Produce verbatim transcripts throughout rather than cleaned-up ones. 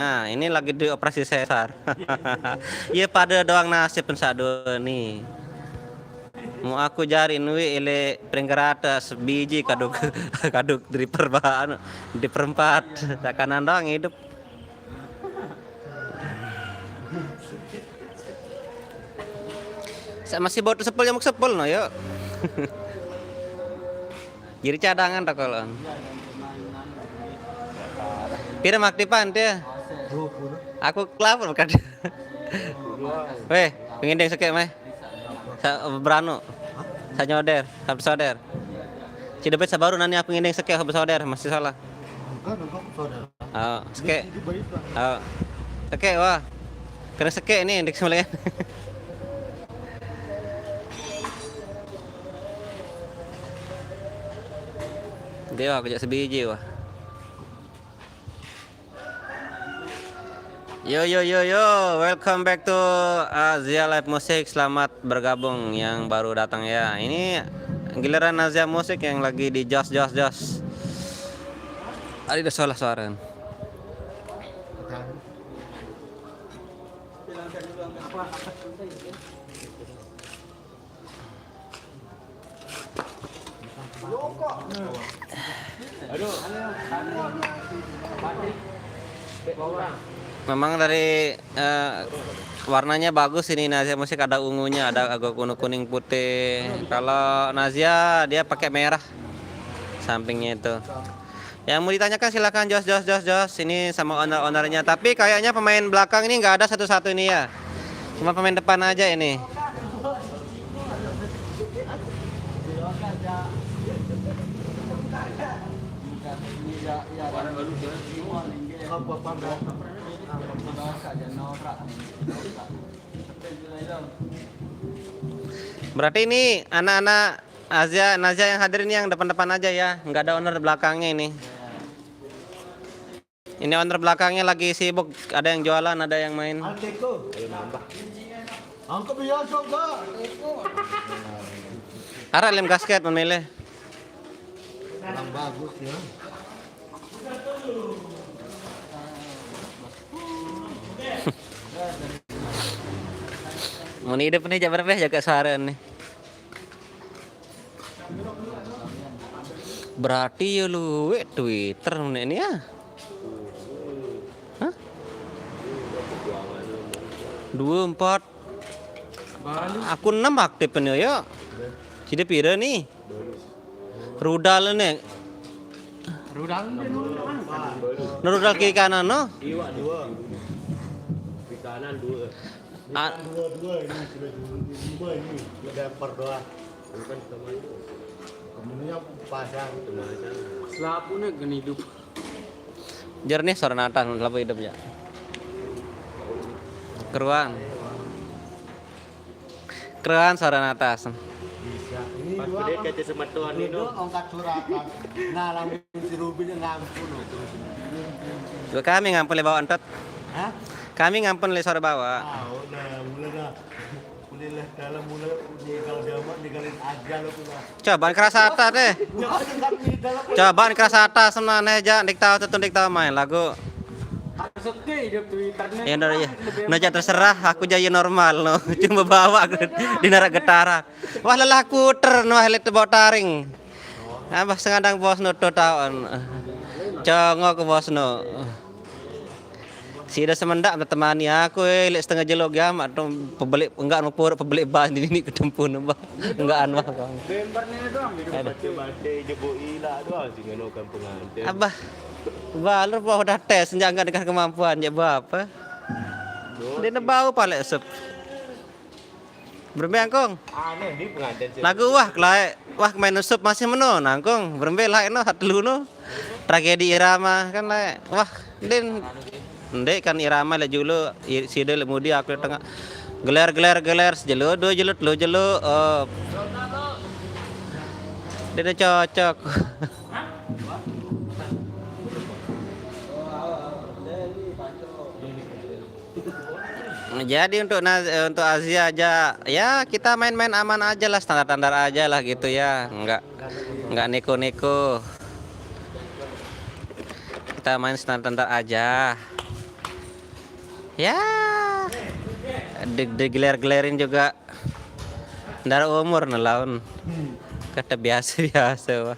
Nah, ini lagi dioperasi sesar. Iya, pada doang nasib satu nih. Mau aku jari nuwi ile pringgerata sebiji kaduk kaduk dari perba anu, di perempat. Tak kanan doang hidup. Saya masih buat sepul nyamuk sepul no yuk. Jadi cadangan tak kalau. Pira mak tipan dia? Aku kelapa bukan. Weh, pengen deng sekek meh. Sa beranu. Sa nyoder, sa besoder. Cidebet sabaru nani aku ngindeng sekek sa besoder, masih salah. Enggak, enggak, saudara. Oh, sekek. Itu baik lah. Oh. Sekek wah. Kena sekek ni dek semalayan. Dia wah kejak sebiji wah. Yo yo yo yo, welcome back to Azia Live Music. Selamat bergabung yang baru datang ya. Ini giliran Azia Musik yang lagi di jos jos jos. Ada salah suara. Memang dari eh, warnanya bagus ini Nazia Musik, ada ungunya, ada agak kuning kuning putih. Kalau Nazia dia pakai merah sampingnya itu. Yang mau ditanyakan silakan jos jos jos jos ini sama owner-ownernya. Tapi kayaknya pemain belakang ini nggak ada satu-satu ini ya. Cuma pemain depan aja ini. Berarti ini anak-anak Azia, Nazia yang hadir ini yang depan-depan aja ya, nggak ada owner belakangnya ini. Ini owner belakangnya lagi sibuk, ada yang jualan, ada yang main. Alteco. Ayo nambah. Angkat biar coba. Arah lem gasket memilih. Kurang bagus ya. Mau hidup nih, jabar beh jaga suara nih. Berarti ya lu wek Twitter nek ini ya. Hah? Dua empat. Aku enam aktif nih ya. Jadi pira nih? Rudal nih. Rudal. Nah, rudal kiri kanan no. Iwak dua. Di kanan dua. Ah. Dua-dua ini sudah dua ini. Udah per doang. Bukan teman. Temennya pasang. Selapunya geni hidup. Jernih suara natas, selapu hidup ya. Keruan. Keruan suara natas. Bisa. Ini pas dua gede kan kaca sematuan ini, dua no. Angkat suratan. Nah, langsung si Rubi dia ngampun. Dua kami ngampun lebawa entet. Hah? Kami ngampun le suara bawa. Ah, udah, mulai dah. Mulai lah, dalam mulai, tinggal dia mah, tinggalin aja lo tuh lah. Coba kerasa atas deh. Coba kerasa atas mana aja, ndik tahu tuh, ndik tahu main lagu. Ya udah ya. Nah, terserah, aku jadi normal no. Cuma bawa aku di narak getarak. Wah lelah kuter no, wah lihat bawa taring. Abah sengadang bos no tuh tahun. Congok ke bos no. Sida semendak temani aku eh lek setengah jelo gamak tu pebeli enggak mau puruk pebeli ban di ni ketempu nembah. Enggak anu aku. Bembernya doang gitu. Ada. Baca-baca jebuk ila doang sih ngenokan pengantin. Abah. Balu bah udah tes enggak enggak dengan kemampuan je apa. Dia bau palek sep. Berembe angkong. Aneh di pengantin sih. Lagu wah kelai wah main usup masih meno nangkong berembe lae no satu no. Tragedi irama kan lae. Wah, din ndek kan irama le julu i- side le mudi aku tengah. Geler geler geler sejelo dua jelo telu jelo. Oh. Dia cocok. Jadi untuk Naz- eh, untuk Azia aja ya kita main-main aman aja lah standar-standar aja lah gitu ya nggak nggak neko-neko kita main standar-standar aja Ya, di, digeler-gelerin juga. Ndak ada umur nah laun. Kata biasa-biasa, wah.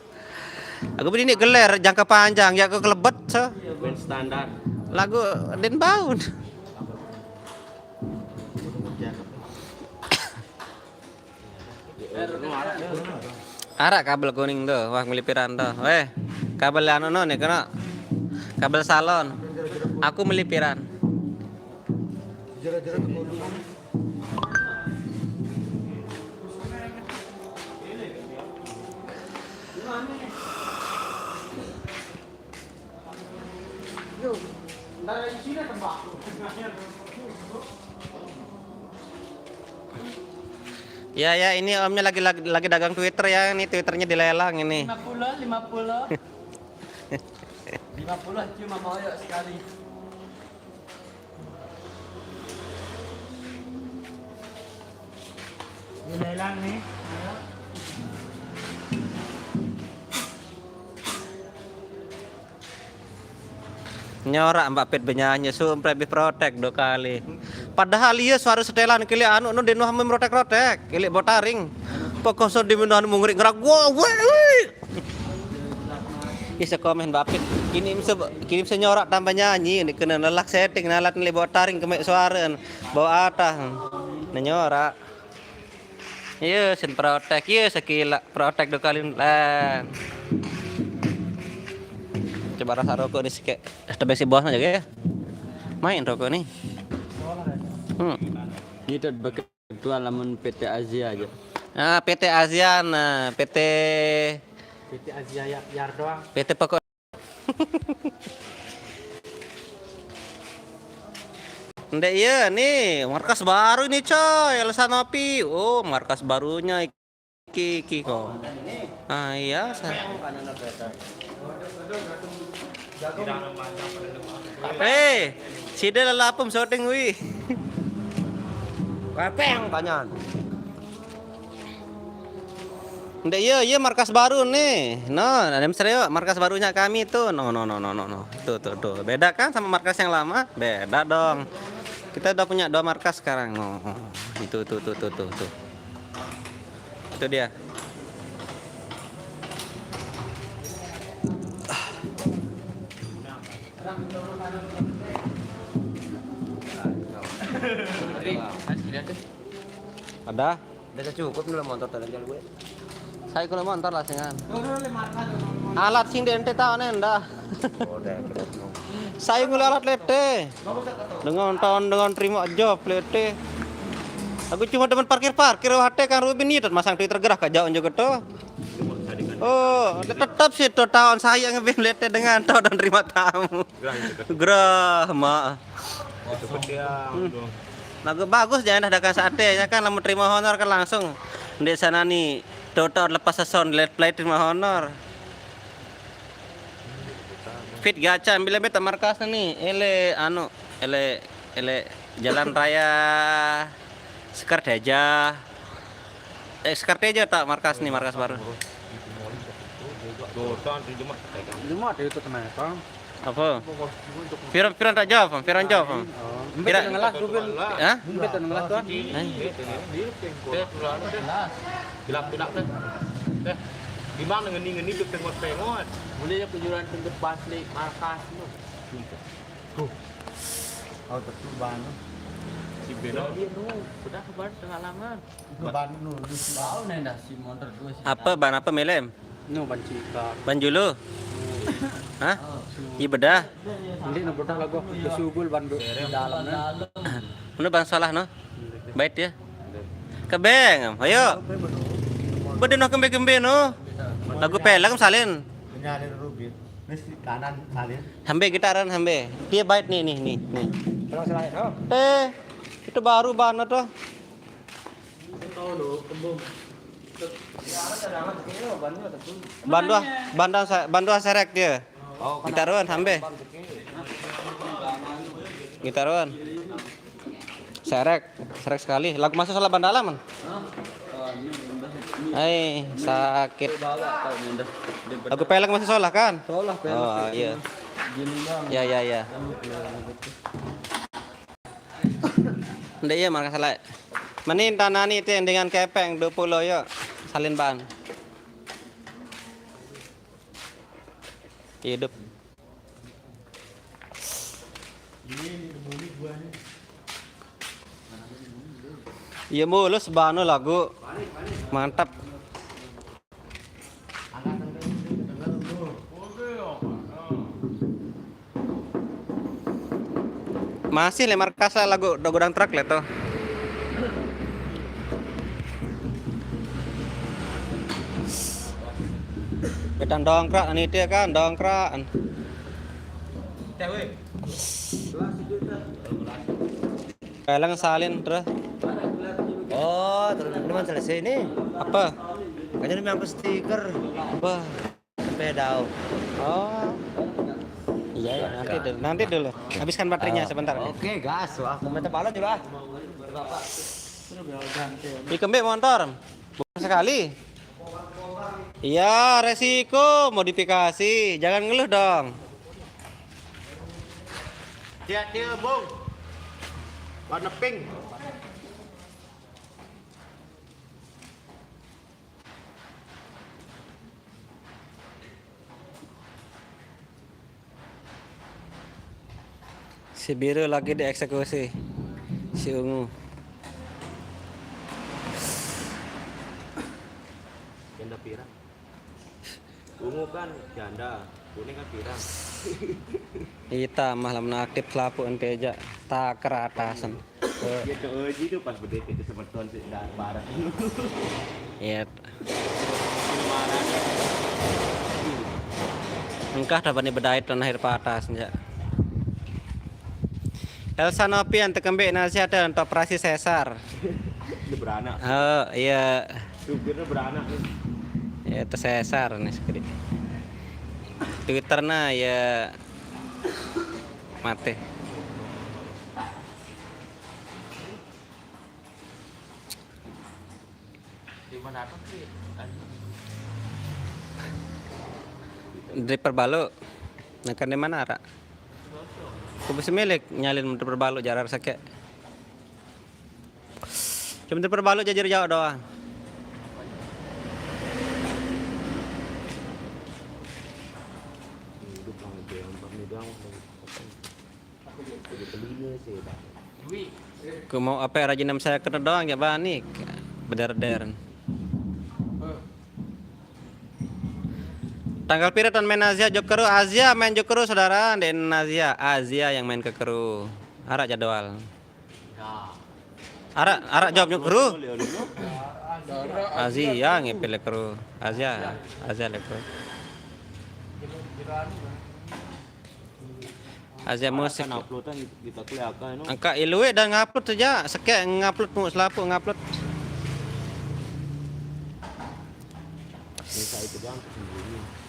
Aku begini geler jangka panjang, ya aku kelebet so. Band standar. Lagu den baun. Arak kabel kuning tuh, wah melipiran tuh. Weh, kabel anu no nih kena. Kabel salon. Aku melipiran. Ya, ya, ini omnya lagi, lagi, lagi dagang Twitter ya, ini Twitternya dilelang ini. Lima puluh, lima puluh. Lima puluh cuma mau yuk sekali. Dilelang nih. Nyorak Mbak Pit benyanyi, sumpah lebih protek dua kali. Padahal iya suara setelan kili anu nu denu hamil protek-protek, kili botaring. Pokok so di mendoan mungrik ngerak gua, weh, weh. Bisa komen Mbak Pit. Kini bisa kini bisa nyorak tambah nyanyi ini kena lelak setting nalat nili botaring kemek suara bawa atah. Nah, nyorak. Iya, sen protek, iya sekila protek dua kali lan. Coba rasa rokok nih sikit. Tebak si bos aja ya. Main rokok nih. Hmm. Ini tuh beketua lamun P T Asia aja. Nah, P T Asia, nah, P T P T Asia ya, Yar doang. P T pokok. Ndek iya nih, markas baru ini coy, Elsa Nopi. Oh, markas barunya iki iki kok. Ah iya, sa- Eh, sida lalapem syuting wi. Kepeng tanyaan. Ndek iya, iya markas baru nih. No, ada yang serio, markas barunya kami tuh. No, no, no, no, no, no. Tuh, tuh, tuh. Beda kan sama markas yang lama? Beda dong. Kita udah punya dua markas sekarang. No. Itu tuh, tuh, tuh, tuh, tuh. Itu dia. Ada? Udah cukup nih motor tadi gue. Saya kalau motor lah singan. Alat sing di ente tahu nih ndak. Oh, udah. Saya ngulai alat lete. Dengan tahun dengan terima job lete. Aku cuma teman parkir-parkir wahte Kang Rubin itu masang Twitter gerah ke jauh juga tuh. Oh, tetap sih tuh tahun saya ngeband lete dengan tahun dan terima tamu. Gerah, mak. Itu pediang dong. Lagu bagus jangan dah dagang sate ya kan, lamun terima honor kan langsung di sana nih. Tuh tahun lepas seson let play terima honor. Fit gacha ambil beta markas nih. Ele anu, ele ele jalan raya Sekerteja. Eh, Sekerteja tak markas nih, markas baru. Tuh, tahun tujuh mah pegang. Cuma ada itu kenapa? Apa? Piran piran tak jawab, Piran jawab. Mbak ngelas tuh kan. Hah? Mbak ngelas tuh. Eh? Bilap-bilap deh. Deh. Di mana ngeni-ngeni tuh pengot-pengot. Boleh ya kejuran tempat pasli markas lu. Kau tertuban. Si Beno. Dia nu udah kabar tengah lama. Beban nu. Tahu nih dah si motor dua sih. Apa ban apa melem? Nu bancika. Ban julu? Hah? Iya bedah. Ini nu bedah lagu kesugul ban be- dalam nih. Mana bang salah no? Baik ya. Kebeng, ayo. Beda no kembe-kembe no. Lagu pelek salin. Menyalir rubit. Ini si kanan salin. Hambe gitaran hambe. Dia baik nih nih nih nih. Terus lain oh. Eh, itu baru ban tuh. Bandua, bandua, bandua serek dia. Gitaran hambe. Gitaran. Serek, serek sekali. Lagu masuk salah bandala man. Hai, sakit. Lagu pelek masih salah kan? Salah pelek. Oh iya. Gini bang. Ya ya ya. Ndak iya, markas lae. Meni tanani te dengan kepeng dua puluh yo. Salin ban. Hidup. Iya, mulus bano lagu. Mantap. Masih le markas lagu do gudang truk le to. Kita dongkrak ni dia kan, dongkrak. Kalang salin terus. Oh, terus ini mah selesai ini. Apa? Kayaknya ini nyampe stiker. Apa? Sampai daun. Oh. Iya, ya, nanti dulu, nanti dulu. Habiskan baterainya sebentar. Oke, gas, wah. Sampai tebalan dulu, ah. Ikembe motor. Bukan sekali. Iya, resiko modifikasi. Jangan ngeluh dong. Lihat dia, Bung. Warna pink. Si biru lagi dieksekusi. Si ungu. Janda pirang. Ungu kan janda, kuning kan pirang. Ita mah lamun aktif selapuq ente jaq taker atasen. Iya, Cok Oji tuh pas berdiri itu semeton sih, dah bareng. Iya. Engkah dah bani bedait dan akhir patas, ya. Elsa Nopian tekembe nasihat dan operasi sesar. Udah beranak. Oh, iya. Supirnya beranak nih. Ya, tersesar nih sekali. Twitter nah, ya, mati. Driver balu. Nah, kan di mana, Ra? Ku bisa milik nyalin driver balu jarar sake. Cuma driver balu jajar jauh doang. Ku mau ape rajin enam saya kena doang ya, Bani. Beder-der. Tanggal pira tan main Azia jok keru? Azia main jok keru, saudara, ndeqne Azia. Azia yang main ke keru. Araq jadwal. Araq, araq jawab jok keru. Azia ngepil le keru. Azia, Azia le keru. Azia musik. Kan uploadan kita keliakan, no. Engka iluiq dan ngupload aja, sekeq ngupload, mu selapuq ngupload. Bisa itu doang tuh sendiri.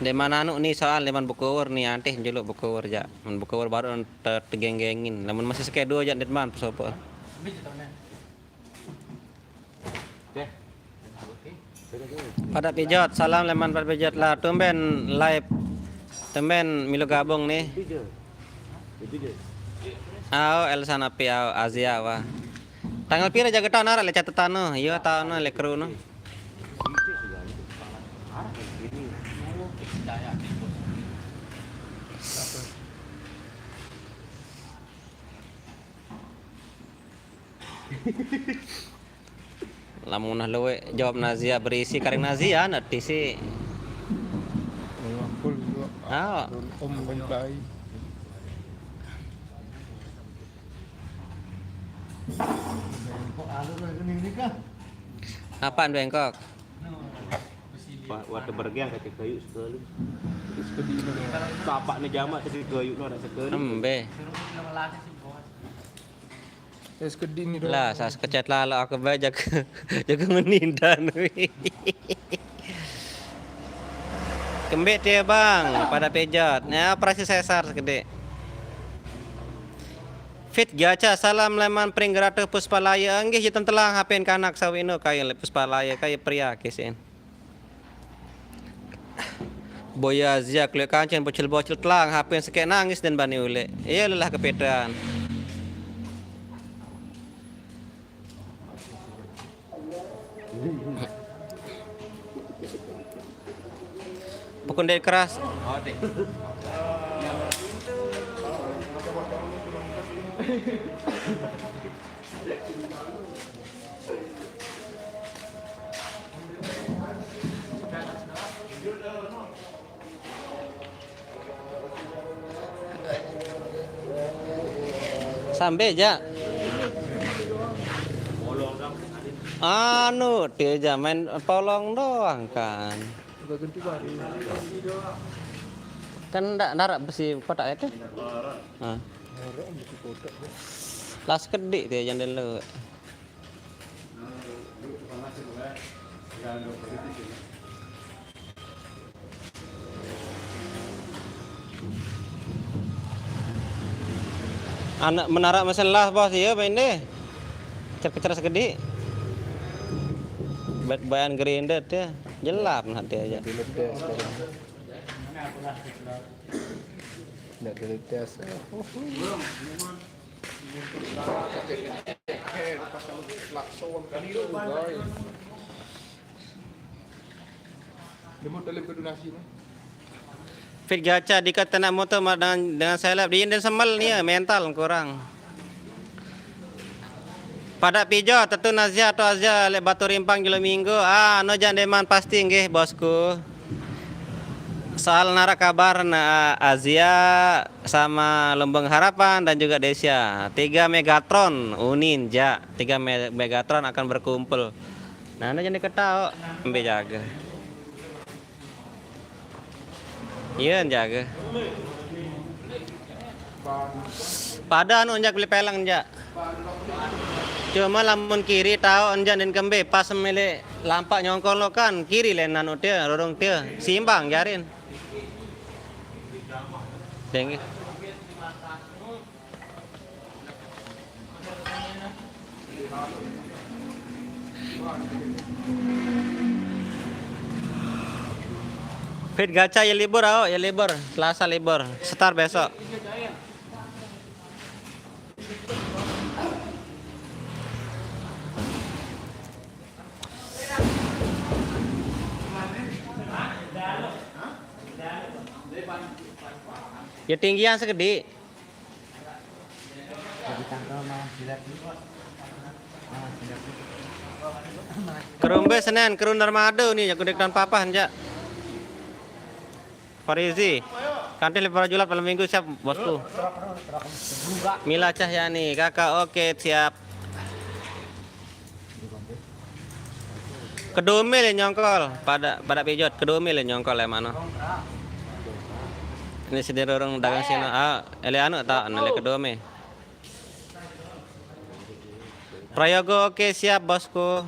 Ndeqman anu ni soal, ndeqman buku wur ni, antih juluq buku wur jaq. Mun buku wur baruq te-, tegenggengin. Lamun masih sekeq due jaq ndeqman pesopoq. Oke. Padaq Pijot, salam leman Padaq Pijot lah. Tumben live. Tumben milu gabung nih. Itu je. Itu je. Ao, Elsa Napi, ao, Azia, wah. Tanggal pire jagetan araq leq catetan no? Iya, taono leq keru no. Lamun nah lueq jawab Nazia berisi, karing Nazia, nah, tisi. Ngapul juga. Ah. Om mentai. Apaan bengkok? Wa-, wate bergeang kate kayu sekali. Bapak ne jamak kate kayu no ada sekali. Embe. Es kedin ni doang. Lah, sas kecet lalo aku bae jaga, jaga menindan. Kembeq tie, Bang, Padaq Pijot. Ya, operasi sesar sekediq. Fit Gacha, salam leman Pring Geratuh Puspalaya. Enggih, je tentelang H P-n kanak sawino kaye leq Puspalaya, kaye pria kisin. Boya Zia kelueq kancen bocil-bocil telang H P-n sekeq nangis den bani uleq. Iye lelah kepetean. Pukul dia keras. Sampai aja. Anu, dia aja main polong doang kan. Kan ndak narak besi kotak itu. Ah. Las kedik dia jangan dulu. Anak menara mesin lah bos, iya main deh. Kecer-kecer segede. Bayan gerindet ya. Jelap nanti aja. Tidak diletes. Fit gacha dikat tenak motor dengan dengan seleb di Inden semel nih ya, mental kurang. Pada pijo tentu Nazia atau Azia lek Batu Rimpang jelo minggu. Ah, no jan deman pasti nggih bosku. Soal narak kabar na Azia sama Lumbung Harapan dan juga Desia. Tiga Megatron unin ja. Tiga Megatron akan berkumpul. Nah, anu jadi ketawa, embe jaga. Iya jaga. Pada anu njak beli peleng njak. Cuma lamun kiri tahu njak dan kembe pas milik lampak nyongkol lo kan kiri len anu dia rorong dia simbang jarin. Dengge. Fit gacha ya libur, ayo ya libur. Selasa libur. Start besok. Ya tinggian segede. Kerumbe Senen, kerun Darmado nih, jago dek dan papah njak. Farizi, kantin lima julat malam minggu siap bosku. Mila Cahyani, kakak oke siap. Kedome le nyongkol, pada pada pijot, kedome le nyongkol ya mano. Ini sendiri orang dagang sini, ah, ele anu tak, nele kedome. Prayogo oke siap bosku.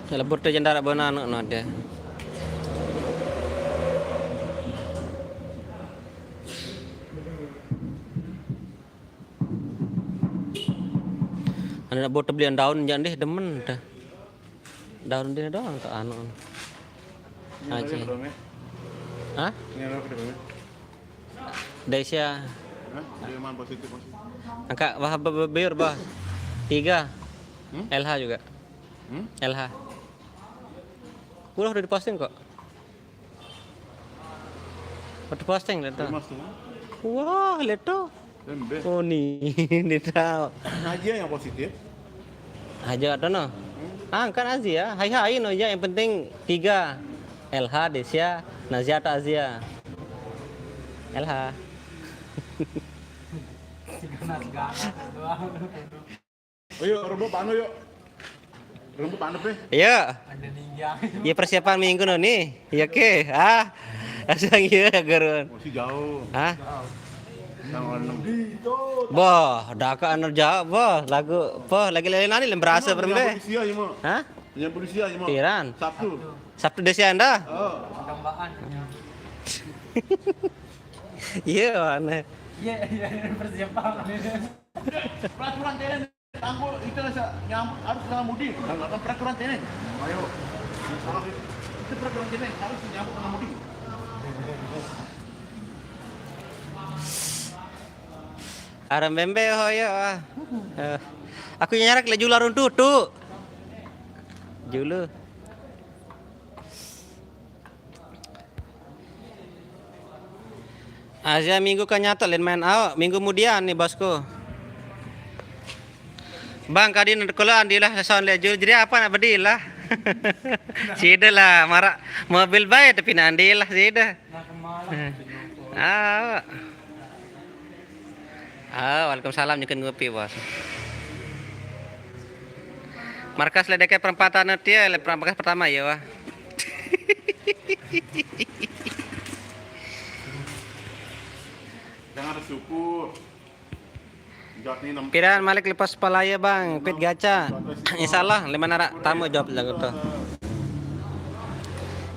Lebur tu jendara bona anu no dia. Anu nak botol belian daun jan deh demen dah. Daun dia doang ke anu. Aja. Hah? Desia. Angkat wah bebir bah. Tiga. Hmm? L H juga. Hmm? L H. Pulau udah diposting kok. Udah posting dah tuh. Wah, lihat tuh. Oh nih, ini tahu. Aja yang positif. Aja atau no? Hmm? Ah, kan Azia. Hai hai no ya, yang penting tiga. L H, Desia, Nazia atau Azia. L H. Ayo, rebut panu yuk. Rebut panu pe. Iya. Ada ninja. Ya persiapan minggu no nih. Iya ke. Ah. Asal iya ya gerun. Masih jauh. Hah? Tanggal enam. Boh, dah ke anu jauh, boh. Lagu, boh, lagi lain nani lem berasa berembe. Polisi ya, Imo. Hah? Yang polisi ya, Imo. Piran. Sabtu. Sabtu Desia anda? Oh. Iya, mana? Iya, iya, persiapan. Peraturan T N tanggul itu harus nyambut harus dengan mudik. Nah, kan peraturan T N. Ayo. Itu peraturan T N harus nyambut dengan mudik. Arem bembe ho yo, ah. Eh, aku nyarak le julu arun tutu. Julu. Azia minggu ka nyata len main ao, minggu mudian ni bosku. Bang, kadi na kula andilah son le julu. Jadi apa nak bedilah? Sida lah, marak mobil bae tapi na andilah sida. Ah. Ah, waalaikumsalam, nyeken ngopi, Bos. Markas le deke perempatan tie, le per-, markas pertama ya, wah. Jangan ada syukur. Jat ni nam- Piran malik lepas palaya, Bang, pit gacha. Insyaallah, lima narak tamu jawab lagu tu.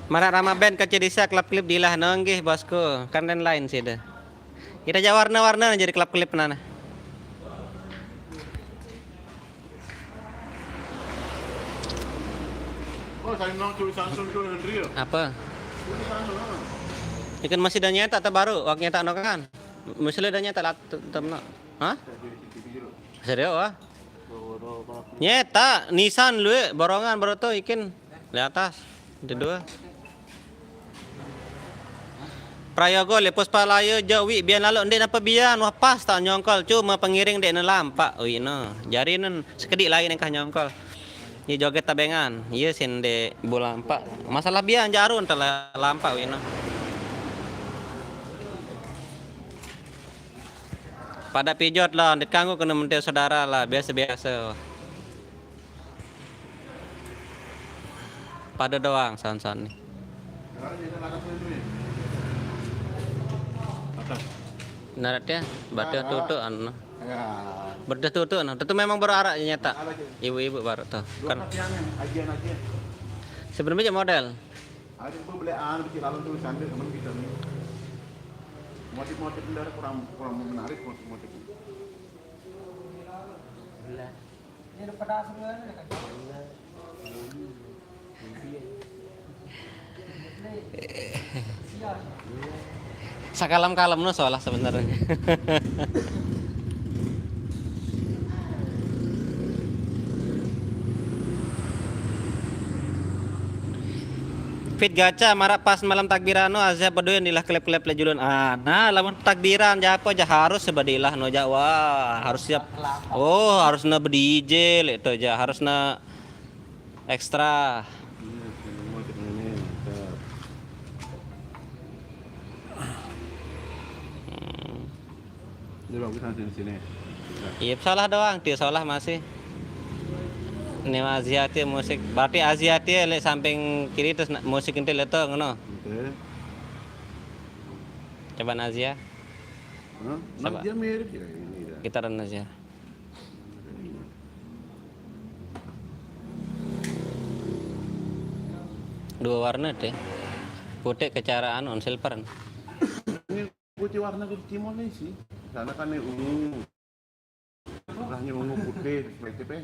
Marak Rama Band kecil disa klip-klip dilah nonggih, bosku. Kan lain-lain sih deh. Kita aja warna-warna jadi klip-klip nana. Oh, saya nang cuy Samsung cuy Andrea. Apa? Cuy Samsung, ah. Ikan masih dah nyetak atau baru? Wak nyetak no kan? Masih dah nyetak lah, tem-, tem-, no. Hah? Serius, wah? Nyetak, Nissan lu, eh, borongan baru tu ikin. Di atas. Itu dua. Prayogo, lepus palaya, jo, wi, bian lalu, ndik napa bian, wah pas tak nyongkol, cuma pengiring dek ne lampak, wi, no. Jari nen, sekedik lain engkah nyongkol. Ye joget tabengan, ye sin dek bu lampak. Masalah bian, jaru entah la-, lampak, wi, no. Pada pijot lah, ndik kanggo kena mentil saudara lah, biasa-biasa. Pada doang sound-sound ni. Atas. Narat ya, badah tutuk anu. Ya. Badah tutuk anu. Tentu memang baru arak nyetak. Ibu-ibu baru tu. Kan. Ajian, ajian. Sebenarnya model. Ada pun boleh anu kecil lalu tu sambil teman kita ni. Motif-motif bendera kurang, kurang menarik motif-motif. Sakalam-kalam no solah sebenarnya. Fit gacha marak pas malam takbiran no, azab bedoyan dilah klep-klep le julun. Ah, nah, lamun takbiran ja apa ja harus sebedilah no ja. Wah, harus siap. Oh, harus na be-D J lek to ja, harus na ekstra. Hmm. Dia bagus nanti di sini. Iya, salah doang, dia salah masih. Ini Azia dia musik. Berarti Azia dia lek samping kiri terus na-, musik inti leto ngono. Oke. Coba Azia. Hah? Coba. Nah, dia mirip ya ini ya. Gitaran Azia. Dua warna deh. Putih kecaraan on silver. Ini putih warna ke Timor nih sih. Sana kan nih ungu. Warnanya ungu putih, seperti teh.